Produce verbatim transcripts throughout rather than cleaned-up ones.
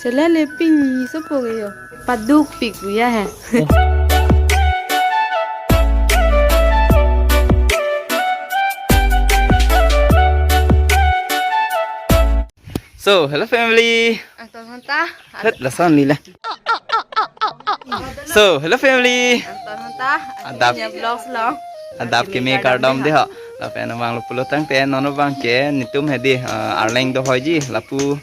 Chelele pini sopo ke yo. Paduk pik ya he. So, hello family. Angton hanta. Hot lason lila. So, hello family. Angton hanta. Adap. Nya vlogs long. Adap keme kardom dei ho. Lapen abang lo pulo tangte non abang ke netum hedi, eh, Arleng do hoiji lapu,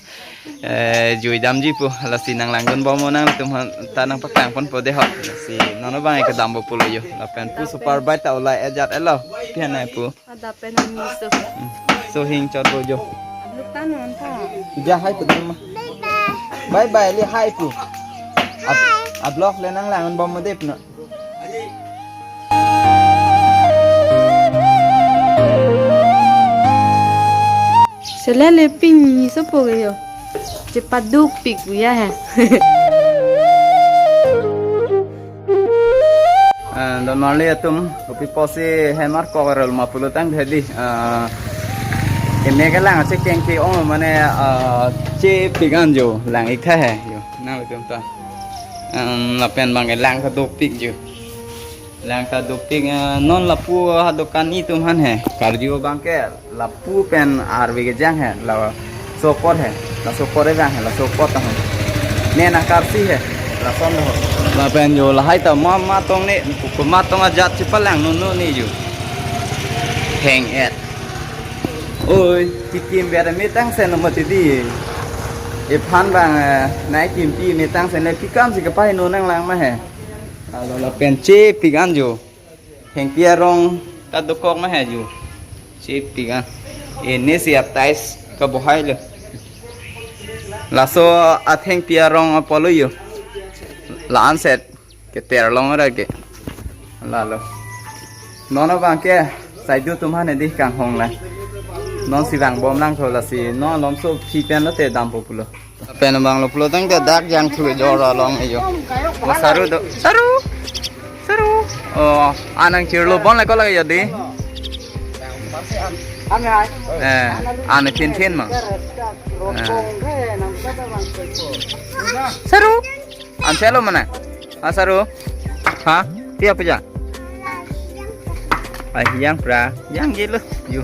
eh, jui damji pu, lasi nanglangdun bom nanglitum ta nangpaklangponpo dei ho. Lasi non abang ke dampo pulo yo. Lapen pu super bike ta ulai ejat elo. Pian nai pu. Adap pen nangni so. Hmm. So hing chot bo jo. Abluk ta non ta. Ja hai pu dun ma. Bye bye li hai pu. Ab, ablok le nanglang bom mo dep na. Chelele pini sopo ke yo. Chepaduk pik ya he. Eh, don marli atum, kopi pusi hemar kok rel ma pulo tang hedi. Eh, keme ke lang chekeng ke ong mane, eh, chepik an jo lang ik tha he jo. Nangtum ta. Em, lapen abang ke lang ta dopik jo. Lang ta dopik, eh, non lapu ha dokan netum aphan he. Karju abang ke lapu pen arve kejang he, la sopot he, la sopot kejang he, la sopot ta he. Ne na karsi he, lason ho. Lapen jo lahai ta ma, ma tong ne, ko ma tong ajat chepalang non non ne jo. Heng et. Oi, tikim ber me tangsen mati di. Ephan abang, eh, nai kimpi me tangsen le pikam si kapai non nanglang ma he. Alo lapen chepik an jo. Hengpi arong ta dokok ma he jo. Chepik an. Ene si atais kabohai lo. Laso athengpi arong apotlo jo. La-an set keter long ra ke. Lalo. Non abang ke saidu atum aphan hedi kanghong la. Non si vang bom lang tho lasi non lomso phi pen lote dampo pulo. Pen abang lo pulo tangte dak jangthu jor along ejo. Mo saru do. Saru. Saru. Oh, anang chirlo bon le ko lagi jadi. Eh, ane thin thin ma. Eh. Saru. An selo mana? Ah, saru. Ha? Tia puja. Ai, yang pra, yang gelo, yo.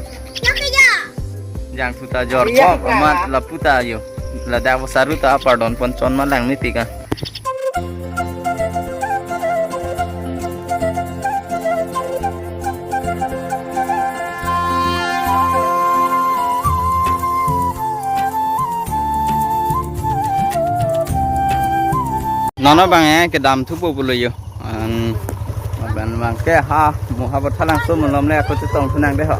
Jangthu ta jor bom, amat lapu ta yo. Ladak bo saru ta pardon pon chon ma lang ni tika. Non abang eh kedam thupo pulo yo. An, abang abang ke ha, mo ha bo thalang so mo lom le ako chetong thunang dei ho.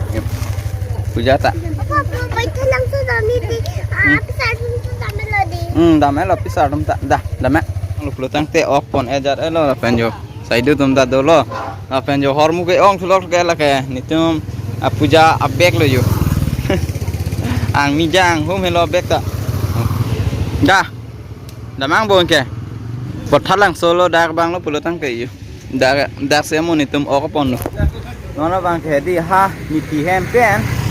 Puja ta. Apa, apa, apa, thalang so dam ni di. Ah, hmm. Pisa dam so dam lo di. Hmm, dam lo pisa dam ta. Dah, dam eh. Lo pulo tangte ok pon ejat elo lapen jo. Saidu atum ta dolo. Lapen jo hormu ke ong thulok ke lake. Netum apuja abek lo yo. Ang mi jang hum helo bek ta. Dah. Damang bon ke. Bo thalang so lo dak abang lo pulo tangte yo. Dak, dak si mo netum ok pon lo. Non abang ke di ha, nepi hem pen.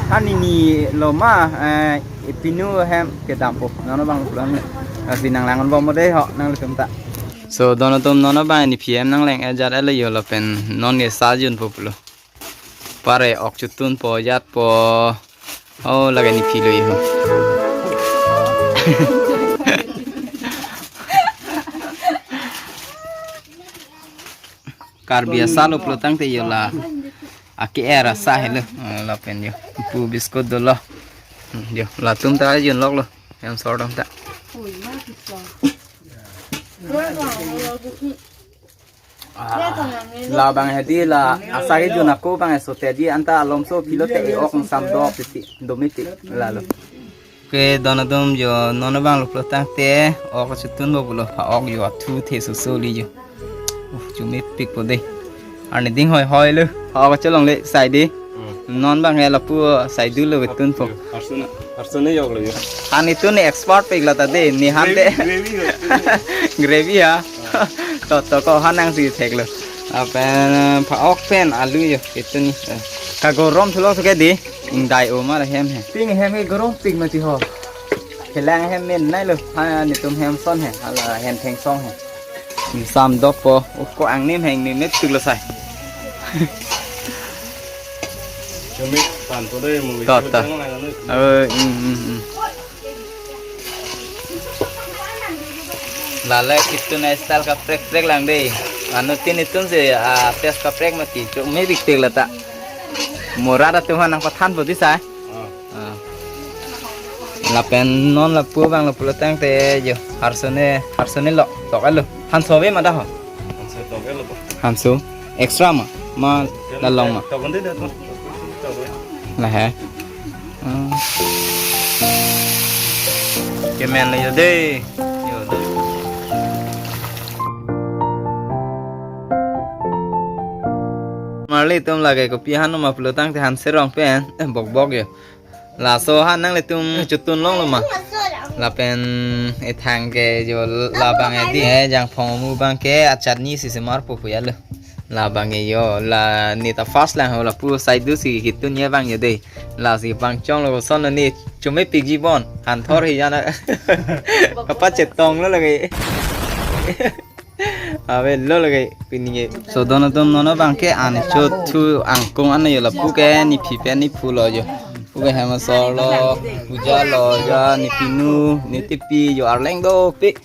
Ha nini lo ma, eh, ipinu hem kedampo. Non abang lo pulo tangte. Asi nanglang bom mo dei ho, nanglitum ta. So, don atum non abang nepi hem nangleng ejat elo yo lapen non ke sa junpo pulo. Pare ok chutunpo, jatpo. Oh, lake nepi lo yo. Karbi asa lo pulo tangte yo la. Ake era sa helo. Eh, lapen yo. Pu biscuit dolo. Hmm, yo, latum ta junlok lo. Hem sordom ta. Ah, labang hedi la asa kejun ako abang esote di anta alomso phi lote e-ok sam do piti domiti lalo. Ke don atum jo non abang lo pulo tangte ok chutunpo pulo pha-ok jo athu the susu li jo. Uh, chumit pikpo dei. Arni ding hoi hoi lo. Pha-ok chelongle sai di. Hmm. Non abang ke lapu saidu lo betunpo. Arsuna, arsuna yok lo yo. Ani tu ni expert pik la ta dei, ni han te. Gravy, gravy ho. Gravy ha. To, to ko hanang si thek lo. Apen pha-ok pen alu yo, itu ni. Ka gorom thulo suke di. Ingdai o mar hem he. Ping hem ke gorom ping mati ho. Kelang hem men nai lo, ha, netum hem son he, hala hem thengsong he. Sam dok po, uko angnim heng ni met tik lo sai. Kami tanto deh, mau Tot, ikut tot. Jangan lah, anu. Oh, mm, mm, mm. Lale kitun style kaprek-prek lang dei. Anuttin itum si, ah, test kaprek mati. Chok me bik tik lata. Mora atum aphan nangpathan po dei sai. Ah. Ah. Lapen non lapu abang lapu lo tangte jo. Harsone, harsone lo. Tok alo. Hanso ave ma dak ho? Hanso tok alo. Hanso. Extra ma? Ma la long ma? Tok ande dak to. Tok ave. Lahai. Hmm. Kemen lo jo dei. Jo dei. Marli atum lake kopi han ma pulo tangte han serong pen, eh, bok bok jo. Laso han nanglitum chotun longlo ma. Lapen ethang ke jo labang edi, eh, jangphong amu abang ke achatni si semar po pu ya lo. Labang ke jo la neta first lang ho lapu side do si kitun ye abang jo dei. Lasi pangchong lo koson lo ne chome pik ji bon. Han thor hi jana. Apa chetong lo lake. Ave lo lake pini ke. So don atum non abang ke an chothu angkung an jo lapu ke nephi pen nephu lo jo. Pu ke hem asor lo, puja lo jo, nephi nu, netepi jo arleng dopik.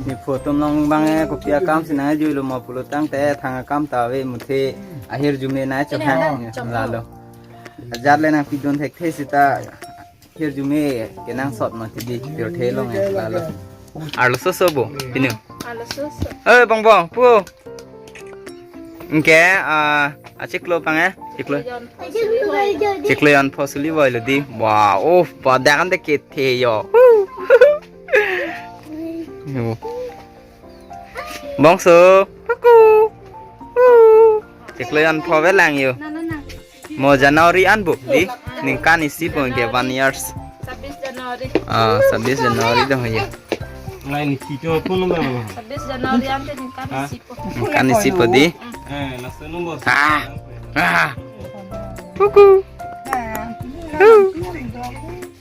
Nephu atum along abang ke kopi akam si nangjuilo ma pulo tangte thang akam ta ave muthe ahirjume nangchomhang lalo. Ajat le nangpidun thekthe seta ahirjume kenangsot mati dei pirthe along lalo. Arloso so bo, pinu. Arloso so. Eh, bong bong, pu. Anke, ah, achiklo abang eh, chiklo. Chiklo jon pho suli voilo dei. Wah, oh, pada kan de kethe jo. Yo. Bongso, kuku. Chiklo jon pho avelang jo. Mo January an bo dei, ningkan isi po ke one years. Sabis January. Ah, sabis January do ya. Lain isi to pun nama. Sabis January ante ningkan isi po. Ningkan isi po dei. Eh, langsung nombor. Ah. Ah. Kuku. Hu.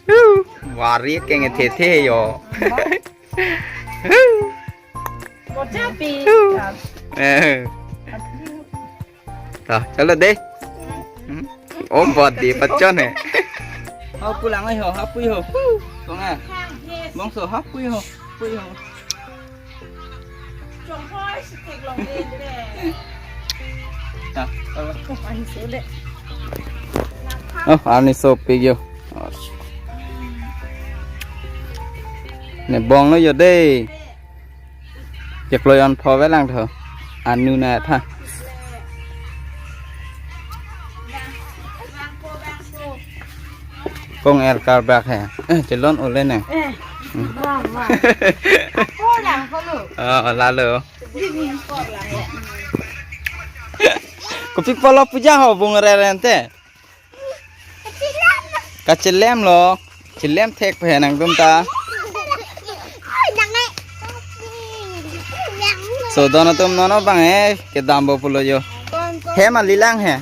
Hu. Wari keng thethe jo. Bojapi. Eh. Ta, chalo dei. Hmm? Om bot dei pachon he. Hapui lang ai ho, hapui ho. Kong ah. Bongso hapui ho, hapui ho. Ta, chalo. Oh, arni sopik jo. Ne bong lo jo dei. Chiklo jon pho avelang tho. Anu na tha. Kong er karbak he. Eh, chelon ole ne. Eh, wah, wah. Ako lang ko lo. Oh, lalo. Kopi pulo puja ho bung rerente. Kachelem lo. Chelem thek phe nangtum ta. So don atum non abang eh kedam bo pulo jo. Hem ali lang he.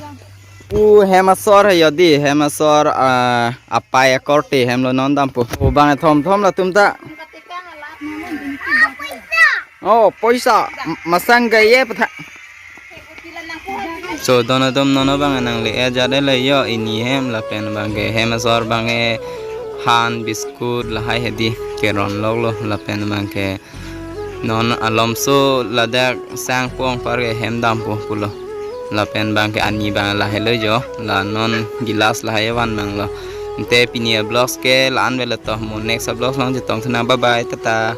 U hem asor he jo dei, hem asor, ah, apai akorte hem lo non dampo. U abang thom thom latum ta. Oh, poisa. M-, masang gaya patha. So, don atum non abang nangli ajat le jo ini hem lapen abang ke hem asor abang ke han biscuit lahai hedi keron lok lo lapen abang ke non alomso ladak sang pong par ke hem dampo pulo. Lapen abang ke ani abang lahai lo jo la non gilas lahai van mang lo. Ante pini avlogs ke la-an avelo to mo next avlogs along chetong thunang, bye bye tata.